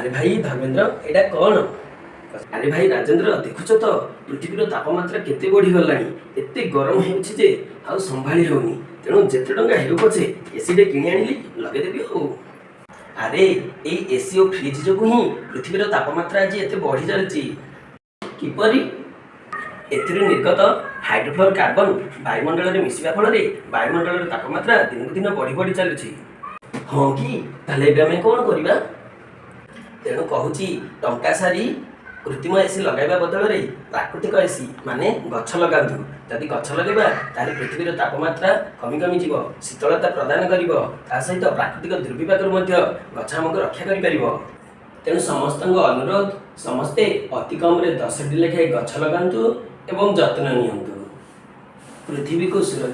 ଆରେ ଭାଇ ଧର୍ମେନ୍ଦ୍ର, ଏଇଟା କ'ଣ? ଆରେ ଭାଇ ରାଜେନ୍ଦ୍ର, ଦେଖୁଛ ତ ପୃଥିବୀର ତାପମାତ୍ରା କେତେ ବଢ଼ିଗଲାଣି। ଏତେ ଗରମ ହେଉଛି ଯେ ଆଉ ସମ୍ଭାଳି ହେଉନି। ତେଣୁ ଯେତେ ଟଙ୍କା ହେଉ ପଛେ ଏସିଟେ କିଣି ଆଣିଲି, ଲଗେଇଦେବି ଆଉ। ଆରେ, ଏଇ ଏସି ଓ ଫ୍ରିଜ୍ ଯୋଗୁଁ ହିଁ ପୃଥିବୀର ତାପମାତ୍ରା ଆଜି ଏତେ ବଢ଼ି ଚାଲିଛି। କିପରି? ଏଥିରୁ ନିର୍ଗତ ହାଇଡ୍ରୋଫ୍ଲୋର କାର୍ବନ ବାୟୁମଣ୍ଡଳରେ ମିଶିବା ଫଳରେ ବାୟୁମଣ୍ଡଳର ତାପମାତ୍ରା ଦିନକୁ ଦିନ ବଢ଼ି ବଢ଼ି ଚାଲୁଛି। ହଁ କି? ତାହେଲେ ଏବେ ଆମେ କ'ଣ କରିବା? ତେଣୁ କହୁଛି, ଟଙ୍କା ସାରି କୃତ୍ରିମ ଏସି ଲଗାଇବା ବଦଳରେ ପ୍ରାକୃତିକ ଏସି ମାନେ ଗଛ ଲଗାନ୍ତୁ। ଯଦି ଗଛ ଲଗାଇବା, ତାହେଲେ ପୃଥିବୀର ତାପମାତ୍ରା କମି କମିଯିବ, ଶୀତଳତା ପ୍ରଦାନ କରିବ। ତା ସହିତ ପ୍ରାକୃତିକ ଦୁର୍ବିପାକରୁ ମଧ୍ୟ ଗଛ ଆମକୁ ରକ୍ଷା କରିପାରିବ। ତେଣୁ ସମସ୍ତଙ୍କୁ ଅନୁରୋଧ, ସମସ୍ତେ ଅତି କମରେ 10ଟି ଲେଖାଏଁ ଗଛ ଲଗାନ୍ତୁ ଏବଂ ଯତ୍ନ ନିଅନ୍ତୁ। ପୃଥିବୀକୁ ସୁରକ୍ଷା